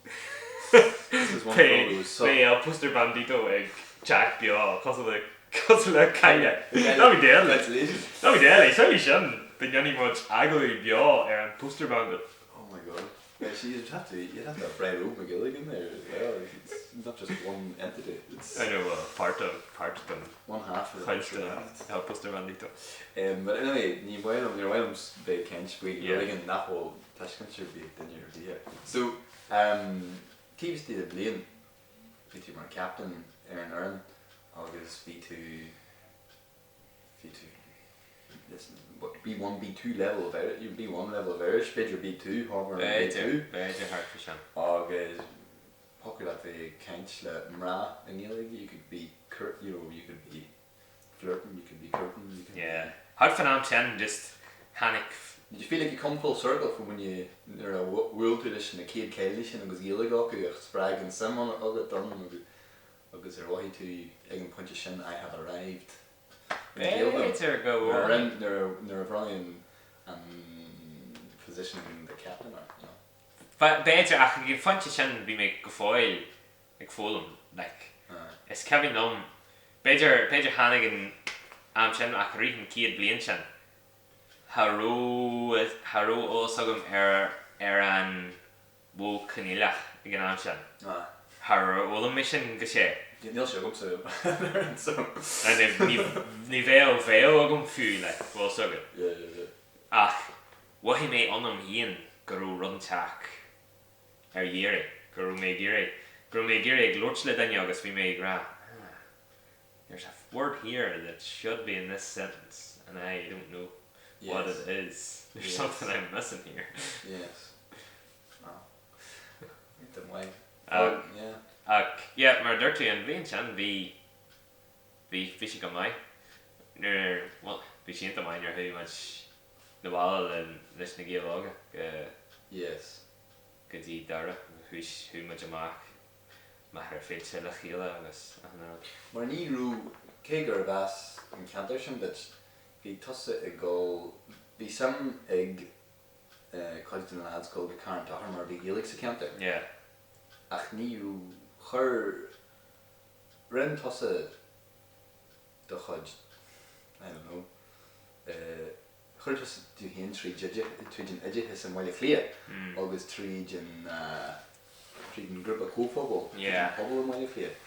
This is one filled with so. Beidh El Poster Bandito ag teacht beo cosúil le cosúil le cailleach. That'd be deadly. That'd be deadly. Samhlaigh sin dá ndéanfadh muid agallamh beo ar an Poster Bandit. Oh my god. Yeah, see, you'd have to, you'd have to have Brian Óg McGilligan there as well. It's not just one entity. It's I know, well, part of, part den one half of the chuid Poster de Bandit. El Poster Bandito. Um, but anyway, ní mhaith liom, níor mhaith liom bheith ag caint faoi Yeah. rud éigin nach bhfuil tuiscint ar bith ag duine ar bith air. So, um, taobh istigh de bhliain, bhí tú mar captain ar an fhoireann agus bhí tú, bhí tú listen, what, B1, B2 level of Irish, B1 level of Irish, b'fhéidir B2, hovering at B2. B'fhéidir, b'fhéidir thart faoi sin. Agus thiocfadh leat bheith ag caint le mná i nGaeilge, you could be cur, you know, you could be flirting, you could be courting, you could Yeah. Thart fán am sin just tháinig. Did you feel like you come full circle from when you, nuair a bhuail tú leis na chéad chailíní sin agus Gaeilge acu ach spreag an suim agat ann agus. Agus ar mhothaigh tú ag an bpointe sin I have arrived in Gaeilge? B'fhéidir go Nuair a bhfuil. rinne, nuair a, nuair a bhronnadh an, an position de captain ort, you know? B'fhéidir, ach ag an phointe sin bhí mé go fóill ag foghlaim, like. Aye. Is cuimhin liom, b'fhéidir, b'fhéidir tháinig an am sin ach i rith an chéad bhliain sin, cha raibh, cha raibh eolas agam ar, ar an mhodh coinníollach ag an am sin. Char fhoghlaim mé sin go sé. Níl sé agamsa so. Ní bheadh bheadh agam fiú like, bhfuil fhios agat. Yeah, yeah, yeah. Ach mhothaigh mé ionam féin go raibh rud inteacht ar iarraidh, go raibh mé ag iarraidh, go raibh mé ag iarraidh ag labhairt le duine agus bhí mé ag rá ah, there's a word here that should be in this sentence and I don't know what Yes. it is. There's Yes. something I'm missing here. Yes. Iontach maith. Ach, Yeah. ach, yeah, mar a dúirt tú, an bhliain sin bhí, bhí, bhí sé go maith. Nuair, bhuel, bhí sé iontach maith nuair a chuaigh muid 'na bhaile le, leis na Gaeil Óga go, Yes. go dtí Doire. Chuaigh, chuaigh muid amach machaire féilte le chéile agus achan rud. Mar ní raibh, cé gurb as an ceantar sin duit, bhí tusa ag dul, bhí suim ag cuid de na lads dul go Carn Tochair mar bhí Gaeilge sa cheantar. Yeah. Ach ní raibh, chuir, rinne tusa do chuid, I don't know, chuir tusa tú féin tríd tríd an oideachas i mBaile Átha Cliath agus tríd an, tríd an grúpa comhphobail, tríd an pobal i mBaile Átha Cliath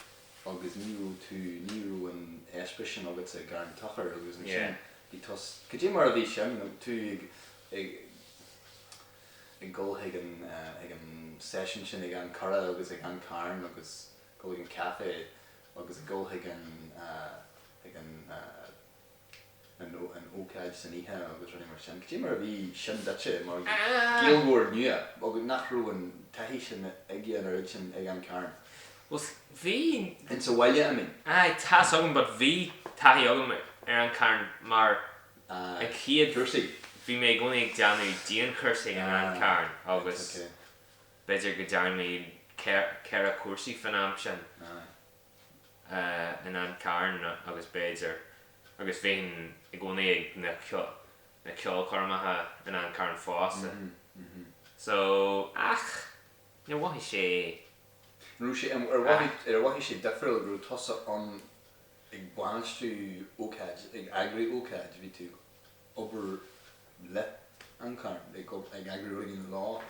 agus ní raibh tú, ní raibh an eispéireas sin agatsa i gCarn Tochair agus ansin bhí tusa, cad é mar a bhí sin, tú ag, ag, ag dul chuig an, chuig an seisiún sin ag An Currach agus ag An Carn agus dul chuig an café agus ag dul chuig an, chuig an, an ócáid san oíche agus rudaí mar sin. Cad é mar a bhí sin duitse mar Ghaeilgeoir nua agus nach raibh an taithí sin aige an oiread sin ag An Carn? Bhuel bhí. In sa bhaile I mean. Aye, tá's agam but bhí taithí agam ar An Carn mar an chéad. Cúrsaí. Bhí mé i gcónaí ag déanamh dianchúrsaí in An Carn agus b'fhéidir go dtearn mé 4 chúrsaí fán am sin. In An Carn agus b'fhéidir, agus bhínn i gcónaí ag na na ceolchoirmeacha in An Carn fosta. So, ach, níor mhothaigh sé. An raibh sé, ar mhothaigh, ar mhothaigh sé difriúil go raibh tusa ann ag bainistiú ócáid, ag eagrú ócáid, bhí tú ag obair le An Carn, ag ag eagrú rudaí leo?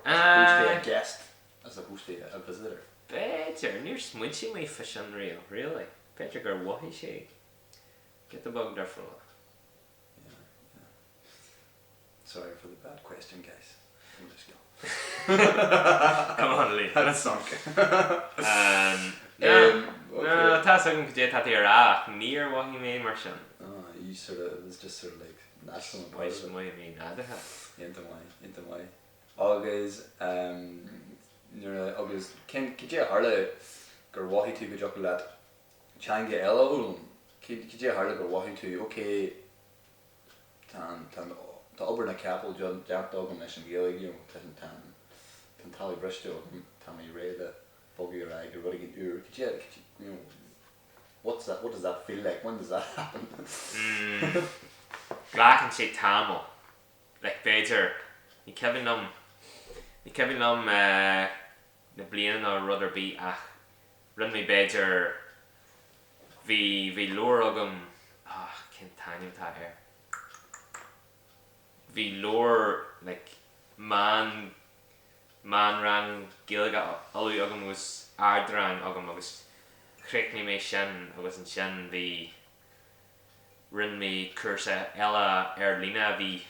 As opposed to a guest, as opposed to a visitor. B'fhéidir, níor smaointigh mé fá sin riamh, really. B'fhéidir gur mhothaigh sé giota beag difriúil. Yeah, yeah. Sorry for the bad question, guys. I'm just kidding. Come on, Lee. That sunk. Um, no, tá a fhios agam cad é atá tú a rá ach níor mhothaigh mé mar sin. Oh, you sort of, it was just sort of like natural and part of it. Mhothaigh mé nádúrtha. Iontach maith, iontach maith. Agus um, nuair a, agus cén, cad é a tharla gur mhothaigh tú go dtiocfadh leat teanga eile a fhoghlaim? Cad, cad é a tharla gur mhothaigh tú, ok, tá an, tá an, tá obair na gcapall déanta agam leis an Ghaeilge, you know, tá an, tá an, tá an talamh briste agam, tá mé réidh le bogadh ar aghaidh ar rud éigin úr. Cad é, cad é, you know, what's that, what does that feel like, when does that happen? Mm, glacann sé tamall. Like, b'fhéidir, ní cuimhin liom, ní cuimhin liom eh, na bliana nó rud ar bith ach rinne mé b'fhéidir, bhí, bhí leabhar agam, ah, cén t-ainm atá air? Bhí leabhar like meán, meánrang Gaeilge Uladh agam agus ardrang agam agus chríochnaigh mé sin agus ansin bhí, rinne mé cúrsa eile ar líne a bhí,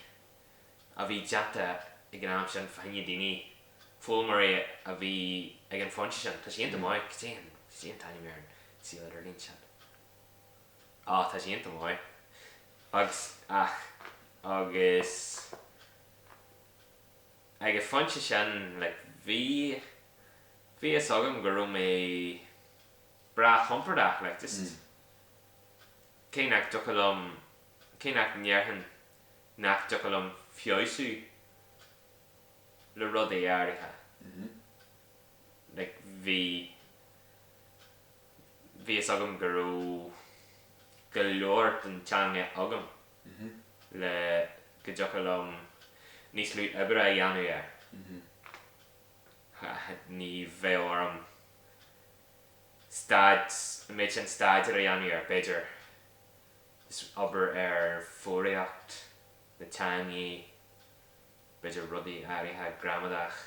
a bhí déanta ag an am sin fá choinne daoine, foghlaimeoirí a bhí ag an phointe sin. Tá sé iontach maith, cad é an, cad é an t-ainm ar an suíomh idirlín sin? Á, tá sé iontach maith. Agus, ach, agus ag an phointe sin, like, bhí, bhí fhios agam go raibh mé breá compordach, like, just, cé nach dtiocfadh liom, cé nach ndéarfainn nach dtiocfadh liom feabhsú le rudaí áirithe, like, bhí, bhí fhios agam go raibh go leor den teanga agam le go dtiocfadh liom níos lú oibre a dhéanamh air. Ní bheadh orm staid, an méid sin staidéir a dhéanamh air, b'fhéidir, just obair ar foghraíocht na teangaí, b'fhéidir rudaí áirithe, gramadach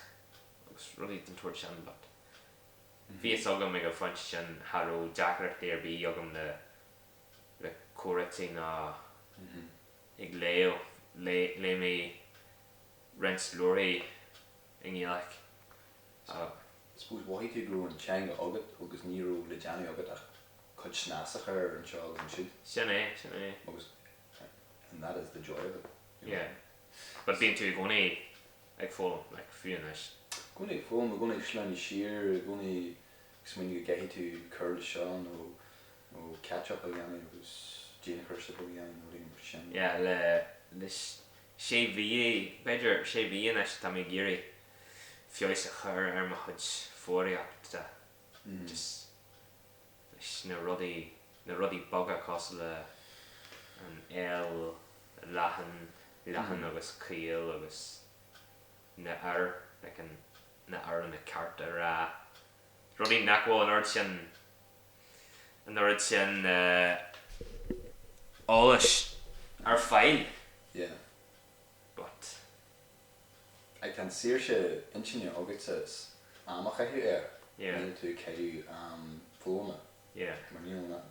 agus rudaí den tsórt sin but bhí fhios agam ag an phointe sin cha raibh deacrachtaí ar bith agam le le comhráití ná ag léamh, léigh mé roinnt leabharthaí i nGaeilge. I suppose mhothaigh tú go raibh an teanga agat agus ní raibh le déanamh agat ach cuid snas a chur air anseo agus ansiúd. Sin é, sin é. Agus and that is the joy of it. You know? Yeah. But bíonn tú i gcónaí ag foghlaim, like, fiú anois. I gcónaí ag foghlaim, i gcónaí ag sleamhnú siar, i gcónaí ag smaoineamh go gcaithfidh tú cur leis seo nó nó catch up a dhéanamh agus dianchúrsa beag a dhéanamh nó rud éigin mar sin. Yeah, le le sé mhí, b'fhéidir sé mhí anois tá mé ag iarraidh feabhas a chur ar mo chuid foghraíochta, just leis na rudaí, na rudaí beaga cosúil le an L leathan, leathan agus caol agus na R, like an, na R-anna ceart a rá, rudaí nach bhfuil an oiread sin, an oiread sin eolais ar fáil. Yeah. But. Ach tá an saoirse intinne agatsa am a chaitheamh air, níl tú ag caitheamh am foghlama mar níl an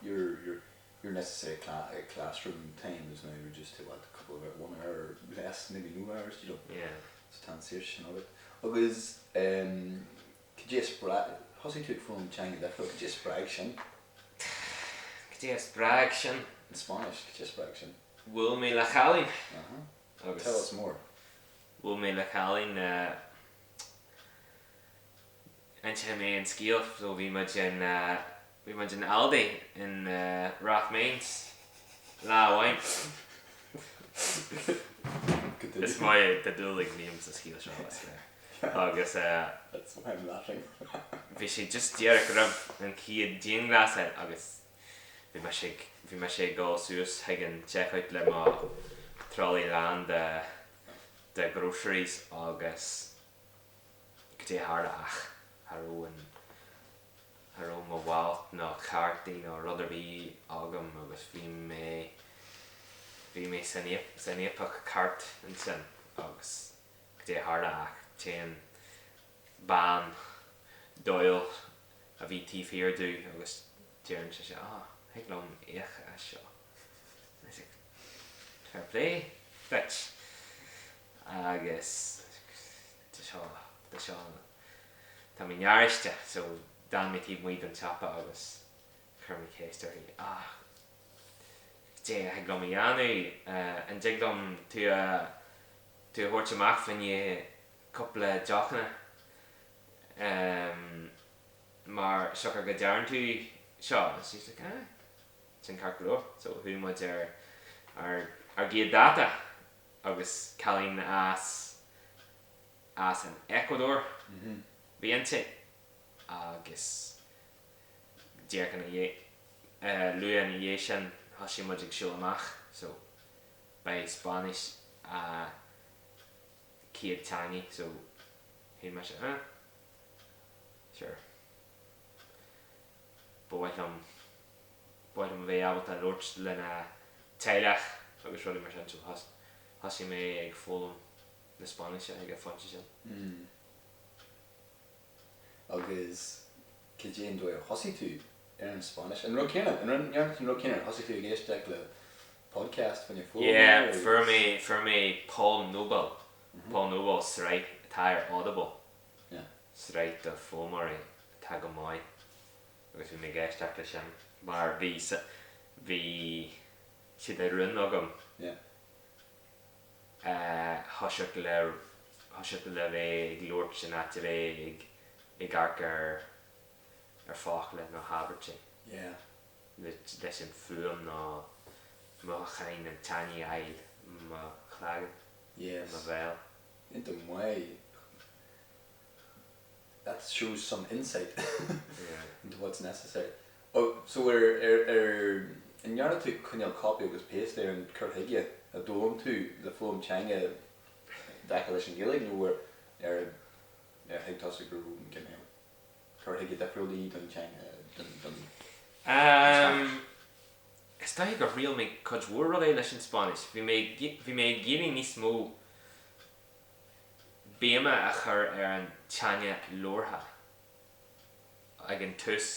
your your your necessary classroom time is now reduced to what, a couple of one hour or less, maybe no hours, you know. So tá an saoirse sin agat. Agus cad é a spreag, thosaigh tú ag foghlaim teanga difriúil, cad é a spreag sin? Cad é a spreag sin? An Spáinnis, cad é a spreag sin? Bhuail mé le cailín. Agus. Tell us more. Bhuail mé le cailín, inseoidh mé an scéal, so bhí muid in, bhí muid in Aldi in Rathmines lá amháin. Is maith tá dúil ag Liam sa scéal seo, is léir. Agus. That's why I'm laughing. Bhí sé just díreach roimh an chéad dianghlasáil agus Bhí mise ag, bhí mise ag dul suas chuig an checkout le mo trolley lán de, de groceries agus cad é a tharla ach cha raibh an, cha raibh mo wallet nó cártaí nó rud ar bith agam agus bhí mé, bhí mé san fhaopach ceart ansin agus. cad é a tharla ach téann bean dóighiúil a bhí taobh thiar domh agus deireann sise ah thig liom íoc as seo. I was like fair play duit agus tá seo tá seo tá mé i ngaiste so d'fhan mé taobh amuigh den tsiopa agus chuir mé ceist uirthi ah cad é a thig liom a dhéanamh an dtig liom tú a tú a thabhairt amach fá choinne cúpla deochanna mar siocair go dtearn tú seo and she's like ah sin ceart go leor so chuaigh muid ar ár ár gcéad dáta agus cailín as as an Ecuador bhí inti agus díreach ina dhiaidh luath ina dhiaidh sin thosaigh muid ag siúl amach so ba é Spáinnis a céad teanga so shíl mise ah sure ba mhaith liom ba mhaith liom a bheith ábalta labhairt lena teaghlach agus rudaí mar sin so thosaigh mé ag foghlaim na Spáinnise ag an phointe sin. Mm. Agus cad é an dóigh a thosaigh tú ar an Spáinnis? An rud céanna, an rud an rud céanna, thosaigh tú ag éisteacht le podcast fá choinne foghlaim Yeah, fuair mé, fuair mé Paul Noble, Paul Noble sraith atá ar Audible, sraith do foghlaimeoirí atá go maith agus bhí mé ag éisteacht leis sin mar bhí, bhí sé de rún agam thoiseacht le, thoiseacht le bheith ag labhairt in áit a bheith ag, ag amharc ar, ar focla nó habairtí. leis an fuaim nó mothúcháin an teanga a fháil i mo chloigeann, i mo bhéal. Iontach maith. That shows some insight into what's necessary. Oh, so ar, ar, ar, an ndearna tú cineál copy agus paste ar an cur chuige a d'fhoghlaim tú le foghlaim teanga i dtaca leis an Ghaeilge nó ar, ar, ar thuig tusa go raibh an cineál cur chuige difriúil de dhíth don teanga, don Spáinnis? Is dóigh gur thriail mé cuid mhór rudaí leis an Spáinnis. Bhí mé, bhí mé ag iarraidh níos mó béime a chur ar an teanga labhartha ag an tús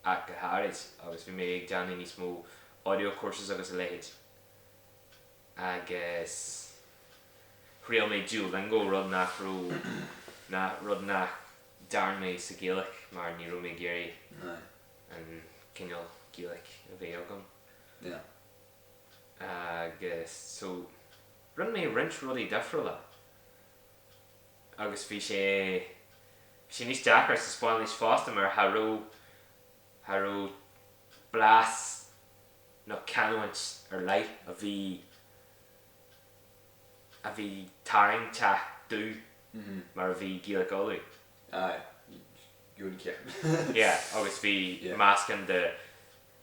ach go háirid agus bhí mé ag déanamh níos mó audio courses agus a leithéid. Agus thriail mé Duolingo, rud nach raibh, nach, rud nach dtearn mé sa Ghaeilge mar ní raibh mé ag iarraidh an cineál Gaeilge a bheith agam. Agus so rinne mé roinnt rudaí difriúla agus bhí sé, bhí sé níos deacra sa Spáinnis fosta mar cha raibh, cha raibh blas nó canúint ar leith a bhí, a bhí tarraingteach domh mar a bhí Gaeilge Uladh. Aye, you wouldn't care. Yeah, agus bhí meascán de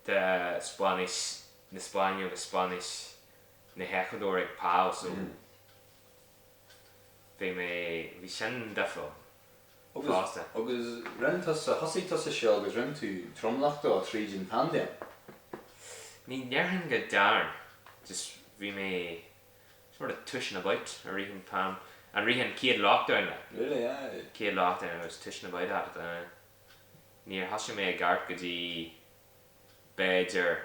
de Spáinnis na Spáinne agus Spáinnis na hEacuadór ag Pau so bhí mé, bhí sin difriúil fosta. Agus rinne tusa, thosaigh tusa seo agus rinne tú tromlach dó tríd an phaindéim? Ní ndéarfainn go dtearn, just bhí mé sort of tooshing about i rith an t-am, i rith an chéad lockdown like. Really, aye. Chéad lockdown I was tooshing about at it aye. Níor thosaigh mé ag amharc go dtí b'fhéidir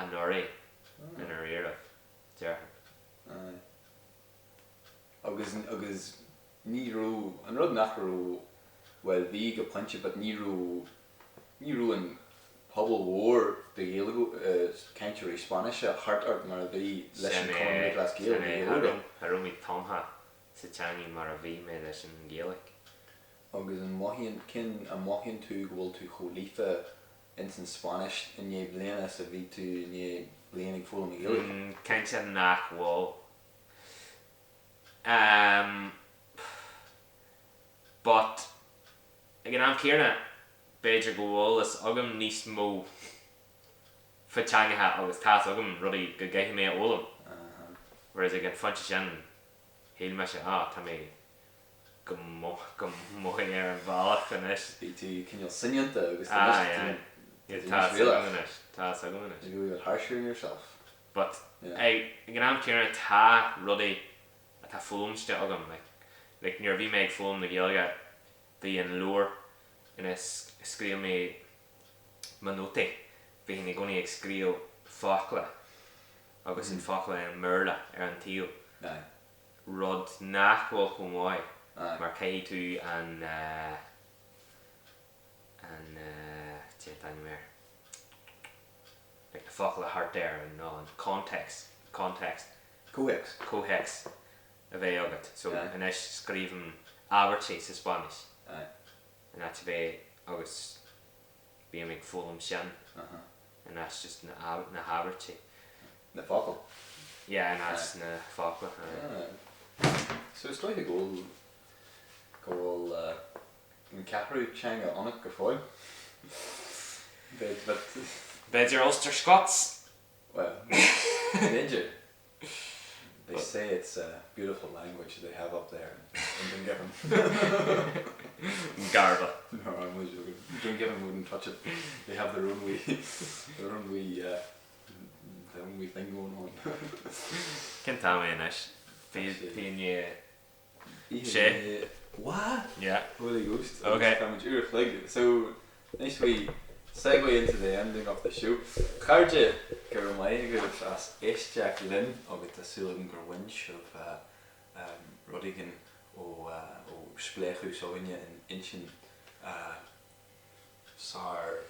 anuraidh i ndáiríribh, déarfainn. Aye. Agus, agus ní raibh, an rud nach raibh, bhuel bhí go pointe but ní raibh, ní raibh an pobal mhór de Ghaeilge, cainteoirí Spáinnise thart ort mar a bhí leis an Cumann Lúthchleas Gael, Sin é, cha raibh, cha raibh mé tumtha sa teangaidh mar a bhí mé leis an Ghaeilge. Agus an mothaíonn, cén, an mothaíonn tú go bhfuil tú chomh líofa ins an Spáinnis i ndiaidh bliana is a bhí tú i ndiaidh bliain ag foghlaim na Gaeilge? Cinnte nach bhfuil. Ehm but ag an am céanna b'fhéidir go bhfuil fhios agam níos mó fá teangacha agus tá fhios agam rudaí go gcaithfidh mé a fhoghlaim whereas ag an phointe sin shíl mise ah tá mé go go maith ar an bhealach anois. Bhí tú cineál soineanta agus tá anois tá fhios agam anois tá fhios agam anois. You're a wee bit harsher on yourself. But ag an am céanna tá rudaí. atá foghlamtha agam like like nuair a bhí mé ag foghlaim na Gaeilge bhí an leabhar ina scríobh mé mo nótaí bhínn i gcónaí ag scríobh focla agus an focla i mBéarla ar an taobh rud nach bhfuil chomh maith mar caithfidh tú an an cad é an t-ainm air like na focla thart air nó an context context Comhthéacs. comhthéacs a bheith agat so anois scríobhaim abairtí sa Spáinnis in áit a bheith agus bím ag foghlaim sin in áit just na habairtí. Na focail. Yeah, in áit na focla. So is dóiche go bhfuil go bhfuil an ceathrú teanga ionat go fóill. B'fhéidir Ulster Scots? Well, b'fhéidir. They say it's a beautiful language they have up there in Dungiven. Garba. No, I'm only joking. Dungiven wouldn't touch it. They have their own wee, their own wee, uh, their own wee thing going on. Cén t-am é anois? Bhí inné sé. What? Yeah. Holy ghost. Okay. Tá muid uair a chloig. So, anois we segue into the ending of the show. Chairde, go raibh maith agaibh as éisteacht linn agus tá súil agam gur bhain sibh rud éigin ó ó spléachadh s'againne in intinn sár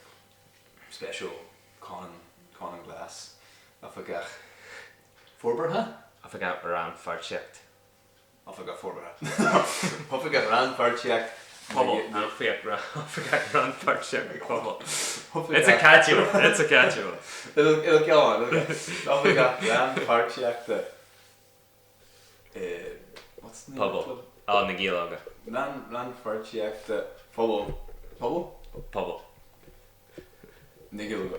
speisiúil Conan Conan Glas, Oifigeach Forbartha? Oifigeach Rannpháirtíocht. Oifigeach Forbartha. Oifigeach Rannpháirtíocht Pobail. Oifigeach Rannpháirtíocht Pobail. It's a catchy one, it's a catchy one. It'll, it'll go on, it'll go. Oifigeach Rannpháirtíochta What's the name of the Pobal. club? Oh, na Gaeil Óga. Rann, Rannpháirtíochta Phobal. Pobal? Pobal. Na Gaeil Óga.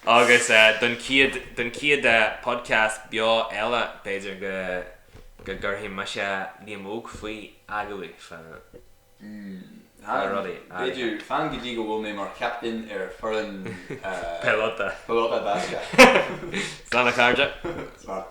Agus don chéad, don chéad podcast beo eile, b'fhéidir go, go gcuirfidh mise Liam Óg faoi agallamh fá, fá rudaí áirithe. B'fhéidir, fan go dtí go bhfuil mé mar chaptaen ar foireann Pelota. Pelota Bascach. Slán a chairde. Slán.